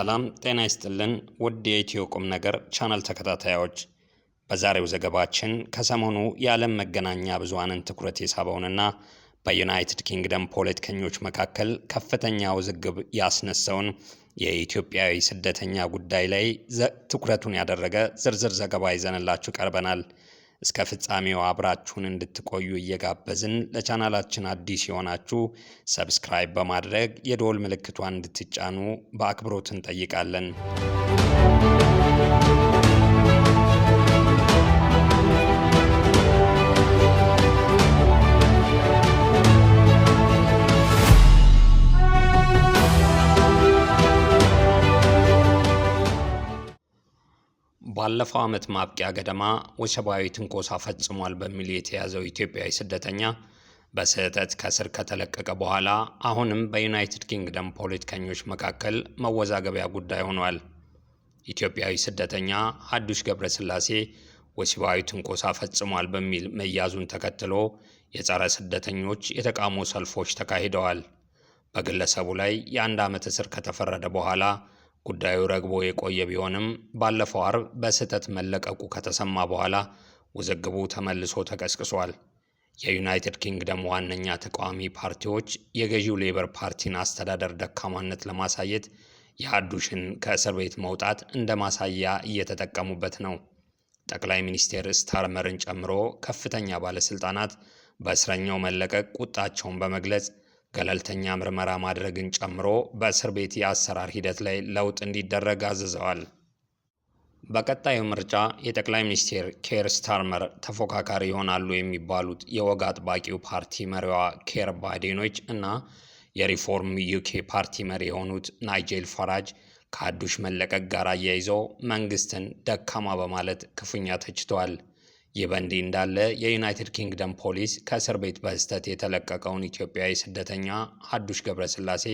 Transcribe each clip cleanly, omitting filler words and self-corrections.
ሰላም ጤና ይስጥልን ውድ የኢትዮ ቁም ነገር ቻናል ተከታታዮች፣ በዛሬው ዘገባችን ከሰሞኑ የዓለም መገናኛ ብዙሃንን ትኩረት የሳበውንና በዩናይትድ ኪንግደም ፖለቲከኞች መካከል ከፍተኛ ውዝግብ ያስነሳውን የኢትዮጵያዊ ስደተኛ ጉዳይ ላይ ትኩረቱን ያደረገ ዝርዝር ዘገባ ይዘንላችሁ ቀርበናል። እስከ ፍጻሜው አብራችሁን እንድትቆዩ እየጋበዝን፣ ለቻናላችን አዲስ የሆናችሁ subscribe በማድረግ የደወል ምልክቷን እንድትጫኑ በአክብሮት እንጠይቃለን። ባለፈው ዓመት ማብቂያ ገደማ ወሲባዊ ትንኮሳ ፈጽሟል በሚል የተያዘው ኢትዮጵያዊ ስደተኛ በስህተት ከእስር ከተለቀቀ በኋላ አሁንም በዩናይትድ ኪንግደም ፖለቲከኞች መካከል መወዛገቢያ ጉዳይ ሆኗል። ኢትዮጵያዊ ስደተኛ ሀዱሽ ገብረስላሴ ወሲባዊ ትንኮሳ ፈጽሟል በሚል መያዙን ተከትሎ የጸረ ስደተኞች የተቃውሞ ሰልፎች ተካሂደዋል። በግለሰቡ ላይ የ1 ዓመት እስር ከተፈረደ በኋላ ጉዳዩ ረግቦ የቆየ ቢሆንም፣ ባለፈው አርብ በስህተት መለቀቁ ከተሰማ በኋላ ውዝግቡ ተመልሶ ተቀስቅሷል። የዩናይትድ ኪንግደም ዋነኛ ተቃዋሚ ፓርቲዎች የገዢው ሌበር ፓርቲን አስተዳደር ደካማነት ለማሳየት የሀዱሽን ከእስር ቤት መውጣት እንደ ማሳያ እየተጠቀሙበት ነው። ጠቅላይ ሚኒስቴር ስታርመርን ጨምሮ ከፍተኛ ባለስልጣናት በእስረኛው መለቀቅ ቁጣቸውን በመግለጽ ገለልተኛ ምርመራ ማድረግን ጨምሮ በእስር ቤት የአሰራር ሂደት ላይ ለውጥ እንዲደረግ አዝዘዋል። በቀጣዩ ምርጫ የጠቅላይ ሚኒስትር ኬር ስታርመር ተፎካካሪ ይሆናሉ የሚባሉት የወግ አጥባቂው ፓርቲ መሪዋ ኬሚ ባዴኖች እና የሪፎርም ዩኬ ፓርቲ መሪ የሆኑት ናይጄል ፈራጅ ከሀዱሽ መለቀቅ ጋር አያይዘው መንግስትን ደካማ በማለት ክፉኛ ተችተዋል። ይህ በእንዲህ እንዳለ የዩናይትድ ኪንግደም ፖሊስ ከእስር ቤት በስህተት የተለቀቀውን ኢትዮጵያዊ ስደተኛ ሀዱሽ ገብረስላሴ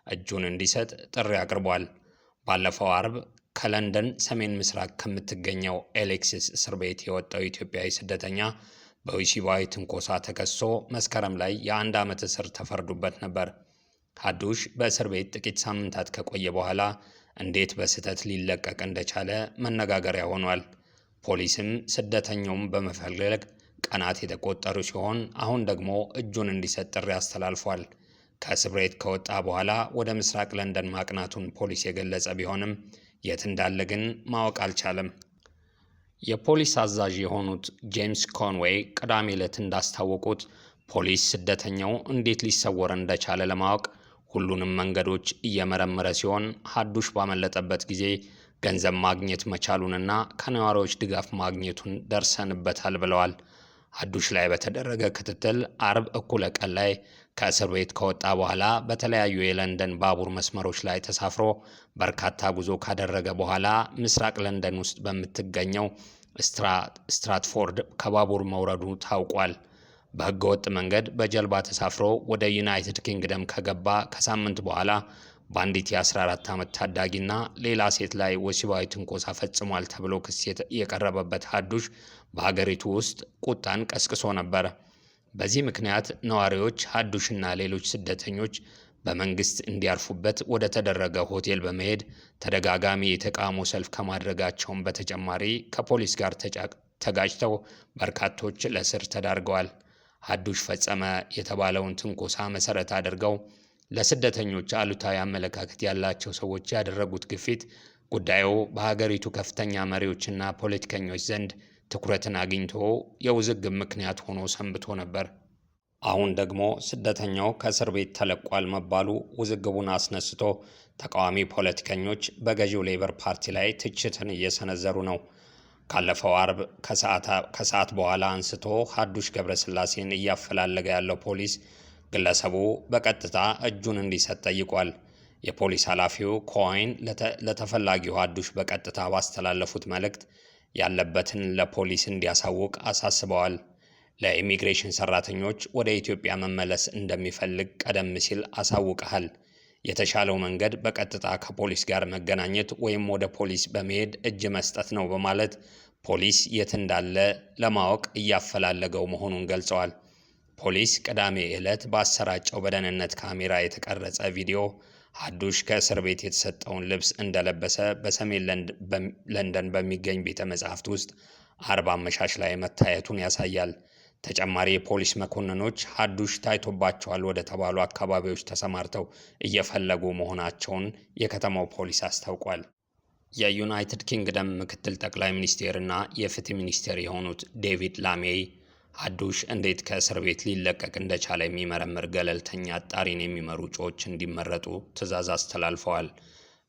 እጁን እንዲሰጥ ጥሪ አቅርቧል። ባለፈው አርብ ከለንደን ሰሜን ምስራቅ ከምትገኘው ኤሴክስ እስር ቤት የወጣው ኢትዮጵያዊ ስደተኛ በወሲባዊ ትንኮሳ ተከሶ መስከረም ላይ የ1 ዓመት እስር ተፈርዶበት ነበር። ሀዱሽ በእስር ቤት ጥቂት ሳምንታት ከቆየ በኋላ እንዴት በስህተት ሊለቀቅ እንደቻለ መነጋገሪያ ሆኗል። ፖሊስም ስደተኛውን በመፈለግ ቀናት የተቆጠሩ ሲሆን፣ አሁን ደግሞ እጁን እንዲሰጥ ጥሪ አስተላልፏል። ከእስር ቤት ከወጣ በኋላ ወደ ምስራቅ ለንደን ማቅናቱን ፖሊስ የገለጸ ቢሆንም የት እንዳለ ግን ማወቅ አልቻለም። የፖሊስ አዛዥ የሆኑት ጄምስ ኮንዌይ ቅዳሜ ዕለት እንዳስታወቁት፣ ፖሊስ ስደተኛው እንዴት ሊሰወር እንደቻለ ለማወቅ ሁሉንም መንገዶች እየመረመረ ሲሆን፣ ሀዱሽ ባመለጠበት ጊዜ ገንዘብ ማግኘት መቻሉንና ከነዋሪዎች ድጋፍ ማግኘቱን ደርሰንበታል ብለዋል። ሀዱሽ ላይ በተደረገ ክትትል አርብ እኩለ ቀን ላይ ከእስር ቤት ከወጣ በኋላ በተለያዩ የለንደን ባቡር መስመሮች ላይ ተሳፍሮ በርካታ ጉዞ ካደረገ በኋላ ምስራቅ ለንደን ውስጥ በምትገኘው ስትራትፎርድ ከባቡር መውረዱ ታውቋል። በህገወጥ መንገድ በጀልባ ተሳፍሮ ወደ ዩናይትድ ኪንግደም ከገባ ከሳምንት በኋላ በአንዲት የ14 ዓመት ታዳጊና ሌላ ሴት ላይ ወሲባዊ ትንኮሳ ፈጽሟል ተብሎ ክስ የቀረበበት ሀዱሽ በሀገሪቱ ውስጥ ቁጣን ቀስቅሶ ነበር። በዚህ ምክንያት ነዋሪዎች ሀዱሽና ሌሎች ስደተኞች በመንግስት እንዲያርፉበት ወደ ተደረገ ሆቴል በመሄድ ተደጋጋሚ የተቃውሞ ሰልፍ ከማድረጋቸውም በተጨማሪ ከፖሊስ ጋር ተጋጭተው በርካቶች ለእስር ተዳርገዋል። ሀዱሽ ፈጸመ የተባለውን ትንኮሳ መሰረት አድርገው ለስደተኞች አሉታዊ አመለካከት ያላቸው ሰዎች ያደረጉት ግፊት ጉዳዩ በሀገሪቱ ከፍተኛ መሪዎችና ፖለቲከኞች ዘንድ ትኩረትን አግኝቶ የውዝግብ ምክንያት ሆኖ ሰንብቶ ነበር። አሁን ደግሞ ስደተኛው ከእስር ቤት ተለቋል መባሉ ውዝግቡን አስነስቶ ተቃዋሚ ፖለቲከኞች በገዢው ሌበር ፓርቲ ላይ ትችትን እየሰነዘሩ ነው። ካለፈው አርብ ከሰዓት በኋላ አንስቶ ሀዱሽ ገብረስላሴን እያፈላለገ ያለው ፖሊስ ግለሰቡ በቀጥታ እጁን እንዲሰጥ ጠይቋል። የፖሊስ ኃላፊው ኮይን ለተፈላጊው ሀዱሽ በቀጥታ ባስተላለፉት መልእክት ያለበትን ለፖሊስ እንዲያሳውቅ አሳስበዋል። ለኢሚግሬሽን ሰራተኞች ወደ ኢትዮጵያ መመለስ እንደሚፈልግ ቀደም ሲል አሳውቀሃል። የተሻለው መንገድ በቀጥታ ከፖሊስ ጋር መገናኘት ወይም ወደ ፖሊስ በመሄድ እጅ መስጠት ነው በማለት ፖሊስ የት እንዳለ ለማወቅ እያፈላለገው መሆኑን ገልጸዋል። ፖሊስ ቅዳሜ ዕለት ባሰራጨው በደህንነት ካሜራ የተቀረጸ ቪዲዮ ሀዱሽ ከእስር ቤት የተሰጠውን ልብስ እንደለበሰ በሰሜን ለንደን በሚገኝ ቤተ መጻሕፍት ውስጥ አርብ አመሻሽ ላይ መታየቱን ያሳያል። ተጨማሪ የፖሊስ መኮንኖች ሀዱሽ ታይቶባቸዋል ወደ ተባሉ አካባቢዎች ተሰማርተው እየፈለጉ መሆናቸውን የከተማው ፖሊስ አስታውቋል። የዩናይትድ ኪንግደም ምክትል ጠቅላይ ሚኒስቴርና የፍትህ ሚኒስቴር የሆኑት ዴቪድ ላሜይ ሀዱሽ እንዴት ከእስር ቤት ሊለቀቅ እንደቻለ የሚመረምር ገለልተኛ አጣሪን የሚመሩ እጩዎች እንዲመረጡ ትዕዛዝ አስተላልፈዋል።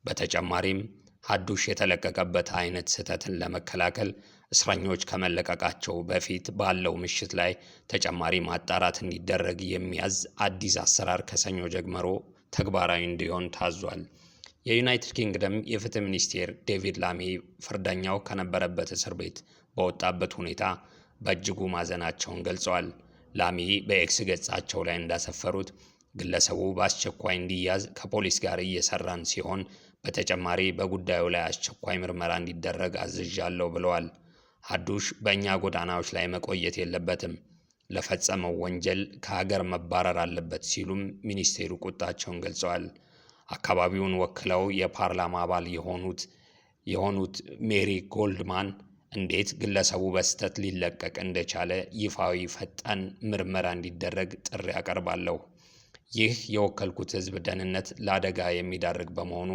በተጨማሪም ሀዱሽ የተለቀቀበት አይነት ስህተትን ለመከላከል እስረኞች ከመለቀቃቸው በፊት ባለው ምሽት ላይ ተጨማሪ ማጣራት እንዲደረግ የሚያዝ አዲስ አሰራር ከሰኞ ጀምሮ ተግባራዊ እንዲሆን ታዟል። የዩናይትድ ኪንግደም የፍትህ ሚኒስቴር ዴቪድ ላሜ ፍርደኛው ከነበረበት እስር ቤት በወጣበት ሁኔታ በእጅጉ ማዘናቸውን ገልጸዋል። ላሚ በኤክስ ገጻቸው ላይ እንዳሰፈሩት ግለሰቡ በአስቸኳይ እንዲያዝ ከፖሊስ ጋር እየሰራን ሲሆን በተጨማሪ በጉዳዩ ላይ አስቸኳይ ምርመራ እንዲደረግ አዝዣለሁ ብለዋል። ሀዱሽ በእኛ ጎዳናዎች ላይ መቆየት የለበትም፣ ለፈጸመው ወንጀል ከሀገር መባረር አለበት ሲሉም ሚኒስቴሩ ቁጣቸውን ገልጸዋል። አካባቢውን ወክለው የፓርላማ አባል የሆኑት ሜሪ ጎልድማን እንዴት ግለሰቡ በስህተት ሊለቀቅ እንደቻለ ይፋዊ ፈጣን ምርመራ እንዲደረግ ጥሪ አቀርባለሁ። ይህ የወከልኩት ሕዝብ ደህንነት ለአደጋ የሚዳርግ በመሆኑ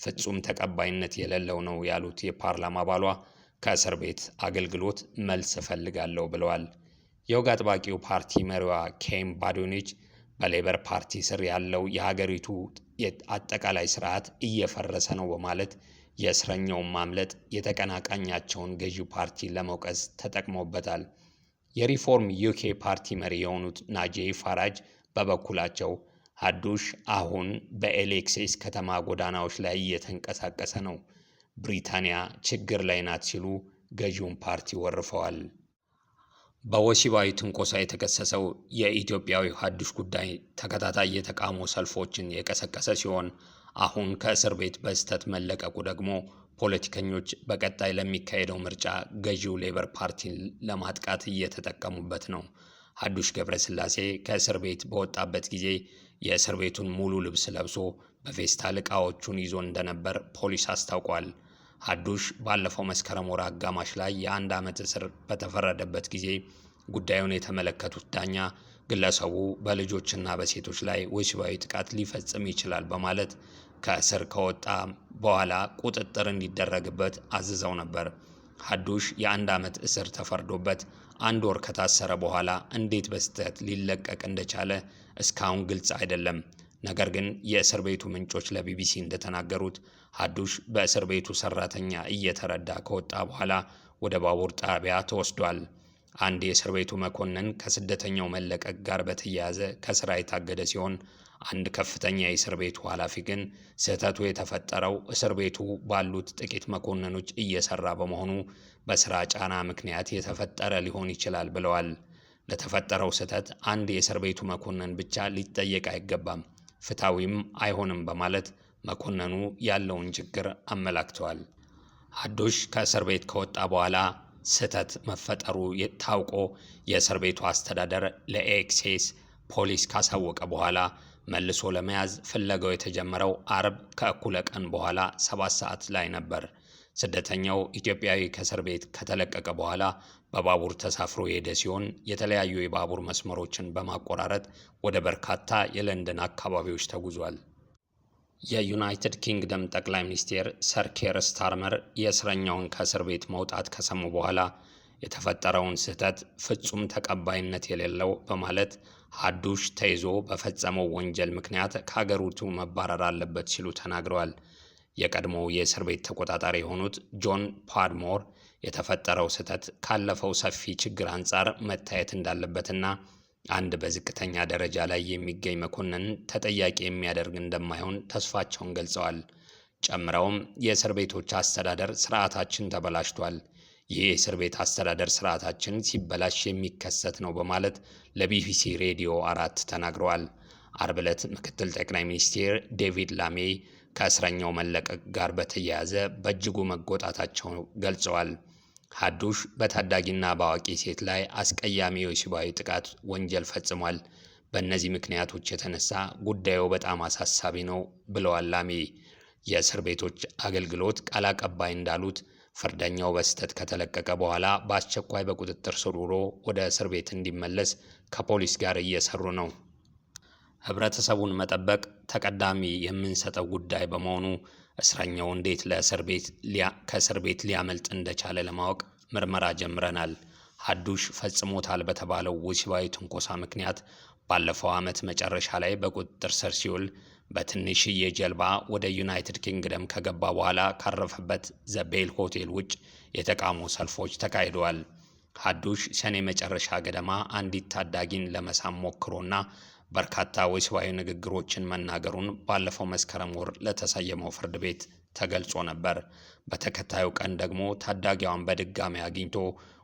ፍጹም ተቀባይነት የሌለው ነው ያሉት የፓርላማ አባሏ ከእስር ቤት አገልግሎት መልስ እፈልጋለሁ ብለዋል። የወግ አጥባቂው ፓርቲ መሪዋ ኬም ባዶኒች በሌበር ፓርቲ ስር ያለው የሀገሪቱ አጠቃላይ ስርዓት እየፈረሰ ነው በማለት የእስረኛውን ማምለጥ የተቀናቃኛቸውን ገዢው ፓርቲ ለመውቀስ ተጠቅሞበታል። የሪፎርም ዩኬ ፓርቲ መሪ የሆኑት ናጄ ፋራጅ በበኩላቸው ሀዱሽ አሁን በኤሌክሴስ ከተማ ጎዳናዎች ላይ እየተንቀሳቀሰ ነው፣ ብሪታንያ ችግር ላይ ናት ሲሉ ገዢውን ፓርቲ ወርፈዋል። በወሲባዊ ትንኮሳ የተከሰሰው የኢትዮጵያዊ ሀዱሽ ጉዳይ ተከታታይ የተቃውሞ ሰልፎችን የቀሰቀሰ ሲሆን አሁን ከእስር ቤት በስህተት መለቀቁ ደግሞ ፖለቲከኞች በቀጣይ ለሚካሄደው ምርጫ ገዢው ሌበር ፓርቲን ለማጥቃት እየተጠቀሙበት ነው። ሀዱሽ ገብረስላሴ ከእስር ቤት በወጣበት ጊዜ የእስር ቤቱን ሙሉ ልብስ ለብሶ በፌስታል ዕቃዎቹን ይዞ እንደነበር ፖሊስ አስታውቋል። ሀዱሽ ባለፈው መስከረም ወር አጋማሽ ላይ የ1 ዓመት እስር በተፈረደበት ጊዜ ጉዳዩን የተመለከቱት ዳኛ ግለሰቡ በልጆችና በሴቶች ላይ ወሲባዊ ጥቃት ሊፈጽም ይችላል በማለት ከእስር ከወጣ በኋላ ቁጥጥር እንዲደረግበት አዝዘው ነበር። ሀዱሽ የ1 ዓመት እስር ተፈርዶበት 1 ወር ከታሰረ በኋላ እንዴት በስህተት ሊለቀቅ እንደቻለ እስካሁን ግልጽ አይደለም። ነገር ግን የእስር ቤቱ ምንጮች ለቢቢሲ እንደተናገሩት ሀዱሽ በእስር ቤቱ ሰራተኛ እየተረዳ ከወጣ በኋላ ወደ ባቡር ጣቢያ ተወስዷል። አንድ የእስር ቤቱ መኮንን ከስደተኛው መለቀቅ ጋር በተያያዘ ከስራ የታገደ ሲሆን አንድ ከፍተኛ የእስር ቤቱ ኃላፊ ግን ስህተቱ የተፈጠረው እስር ቤቱ ባሉት ጥቂት መኮንኖች እየሰራ በመሆኑ በስራ ጫና ምክንያት የተፈጠረ ሊሆን ይችላል ብለዋል። ለተፈጠረው ስህተት አንድ የእስር ቤቱ መኮንን ብቻ ሊጠየቅ አይገባም፣ ፍትሐዊም አይሆንም በማለት መኮንኑ ያለውን ችግር አመላክተዋል። ሀዱሽ ከእስር ቤት ከወጣ በኋላ ስህተት መፈጠሩ ታውቆ የእስር ቤቱ አስተዳደር ለኤክሴስ ፖሊስ ካሳወቀ በኋላ መልሶ ለመያዝ ፍለጋው የተጀመረው አርብ ከእኩለ ቀን በኋላ 7 ሰዓት ላይ ነበር። ስደተኛው ኢትዮጵያዊ ከእስር ቤት ከተለቀቀ በኋላ በባቡር ተሳፍሮ የሄደ ሲሆን የተለያዩ የባቡር መስመሮችን በማቆራረጥ ወደ በርካታ የለንደን አካባቢዎች ተጉዟል። የዩናይትድ ኪንግደም ጠቅላይ ሚኒስትር ሰር ኬር ስታርመር የእስረኛውን ከእስር ቤት መውጣት ከሰሙ በኋላ የተፈጠረውን ስህተት ፍጹም ተቀባይነት የሌለው በማለት ሀዱሽ ተይዞ በፈጸመው ወንጀል ምክንያት ከሀገሪቱ መባረር አለበት ሲሉ ተናግረዋል። የቀድሞው የእስር ቤት ተቆጣጣሪ የሆኑት ጆን ፓድሞር የተፈጠረው ስህተት ካለፈው ሰፊ ችግር አንጻር መታየት እንዳለበትና አንድ በዝቅተኛ ደረጃ ላይ የሚገኝ መኮንን ተጠያቂ የሚያደርግ እንደማይሆን ተስፋቸውን ገልጸዋል። ጨምረውም የእስር ቤቶች አስተዳደር ስርዓታችን ተበላሽቷል፣ ይህ የእስር ቤት አስተዳደር ስርዓታችን ሲበላሽ የሚከሰት ነው በማለት ለቢቢሲ ሬዲዮ 4 ተናግረዋል። አርብ ዕለት ምክትል ጠቅላይ ሚኒስትር ዴቪድ ላሜ ከእስረኛው መለቀቅ ጋር በተያያዘ በእጅጉ መቆጣታቸውን ገልጸዋል። ሀዱሽ በታዳጊና በአዋቂ ሴት ላይ አስቀያሚ የወሲባዊ ጥቃት ወንጀል ፈጽሟል። በእነዚህ ምክንያቶች የተነሳ ጉዳዩ በጣም አሳሳቢ ነው ብለዋል ላሚ። የእስር ቤቶች አገልግሎት ቃል አቀባይ እንዳሉት ፍርደኛው በስህተት ከተለቀቀ በኋላ በአስቸኳይ በቁጥጥር ስር ውሎ ወደ እስር ቤት እንዲመለስ ከፖሊስ ጋር እየሰሩ ነው። ህብረተሰቡን መጠበቅ ተቀዳሚ የምንሰጠው ጉዳይ በመሆኑ እስረኛው እንዴት ከእስር ቤት ሊያመልጥ እንደቻለ ለማወቅ ምርመራ ጀምረናል። ሀዱሽ ፈጽሞታል በተባለው ወሲባዊ ትንኮሳ ምክንያት ባለፈው ዓመት መጨረሻ ላይ በቁጥጥር ስር ሲውል በትንሽዬ ጀልባ ወደ ዩናይትድ ኪንግደም ከገባ በኋላ ካረፈበት ዘቤል ሆቴል ውጭ የተቃውሞ ሰልፎች ተካሂደዋል። ሀዱሽ ሰኔ መጨረሻ ገደማ አንዲት ታዳጊን ለመሳም ሞክሮና በርካታ ወሲባዊ ንግግሮችን መናገሩን ባለፈው መስከረም ወር ለተሰየመው ፍርድ ቤት ተገልጾ ነበር። በተከታዩ ቀን ደግሞ ታዳጊዋን በድጋሚ አግኝቶ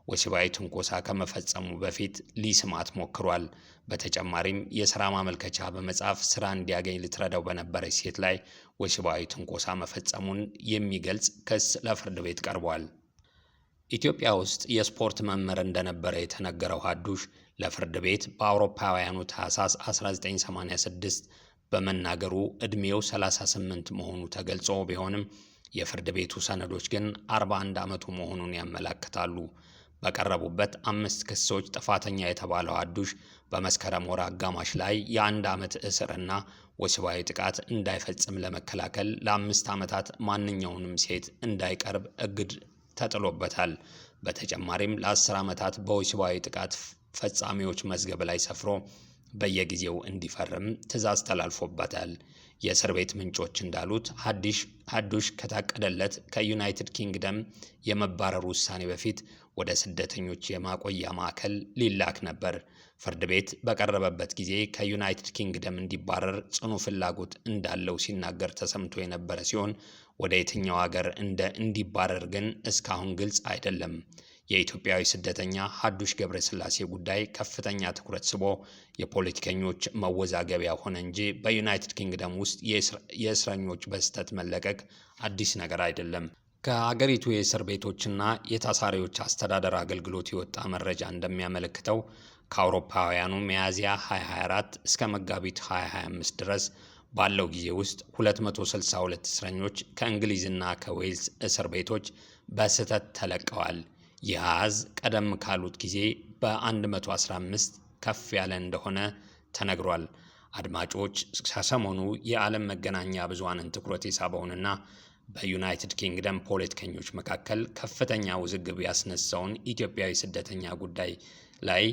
ወሲባዊ ትንኮሳ ከመፈጸሙ በፊት ሊስማት ሞክሯል። በተጨማሪም የስራ ማመልከቻ በመጻፍ ስራ እንዲያገኝ ልትረዳው በነበረች ሴት ላይ ወሲባዊ ትንኮሳ መፈጸሙን የሚገልጽ ክስ ለፍርድ ቤት ቀርቧል። ኢትዮጵያ ውስጥ የስፖርት መምህር እንደነበረ የተነገረው ሀዱሽ ለፍርድ ቤት በአውሮፓውያኑ ታህሳስ 1986 በመናገሩ ዕድሜው 38 መሆኑ ተገልጾ ቢሆንም የፍርድ ቤቱ ሰነዶች ግን 41 ዓመቱ መሆኑን ያመላክታሉ። በቀረቡበት 5 ክሶች ጥፋተኛ የተባለው ሀዱሽ በመስከረም ወር አጋማሽ ላይ የ1 ዓመት እስርና ወሲባዊ ጥቃት እንዳይፈጽም ለመከላከል ለ5 ዓመታት ማንኛውንም ሴት እንዳይቀርብ እግድ ተጥሎበታል። በተጨማሪም ለ10 ዓመታት በወሲባዊ ጥቃት ፈጻሚዎች መዝገብ ላይ ሰፍሮ በየጊዜው እንዲፈርም ትዕዛዝ ተላልፎበታል። የእስር ቤት ምንጮች እንዳሉት ሀዱሽ ከታቀደለት ከዩናይትድ ኪንግደም የመባረር ውሳኔ በፊት ወደ ስደተኞች የማቆያ ማዕከል ሊላክ ነበር። ፍርድ ቤት በቀረበበት ጊዜ ከዩናይትድ ኪንግደም እንዲባረር ጽኑ ፍላጎት እንዳለው ሲናገር ተሰምቶ የነበረ ሲሆን ወደ የትኛው ሀገር እንዲባረር ግን እስካሁን ግልጽ አይደለም። የኢትዮጵያዊ ስደተኛ ሀዱሽ ገብረስላሴ ጉዳይ ከፍተኛ ትኩረት ስቦ የፖለቲከኞች መወዛገቢያ ሆነ እንጂ በዩናይትድ ኪንግደም ውስጥ የእስረኞች በስህተት መለቀቅ አዲስ ነገር አይደለም። ከአገሪቱ የእስር ቤቶችና የታሳሪዎች አስተዳደር አገልግሎት የወጣ መረጃ እንደሚያመለክተው ከአውሮፓውያኑ ሚያዝያ 2024 እስከ መጋቢት 2025 ድረስ ባለው ጊዜ ውስጥ 262 እስረኞች ከእንግሊዝና ከዌልስ እስር ቤቶች በስህተት ተለቀዋል። ይህ አሃዝ ቀደም ካሉት ጊዜ በ115 ከፍ ያለ እንደሆነ ተነግሯል። አድማጮች፣ ከሰሞኑ የዓለም መገናኛ ብዙሃንን ትኩረት የሳበውንና በዩናይትድ ኪንግደም ፖለቲከኞች መካከል ከፍተኛ ውዝግብ ያስነሳውን ኢትዮጵያዊ ስደተኛ ጉዳይ ላይ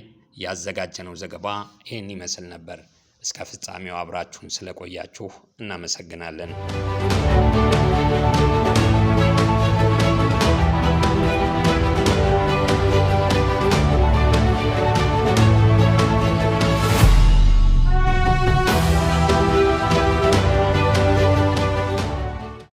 ያዘጋጀነው ዘገባ ይህን ይመስል ነበር። እስከ ፍጻሜው አብራችሁን ስለቆያችሁ እናመሰግናለን።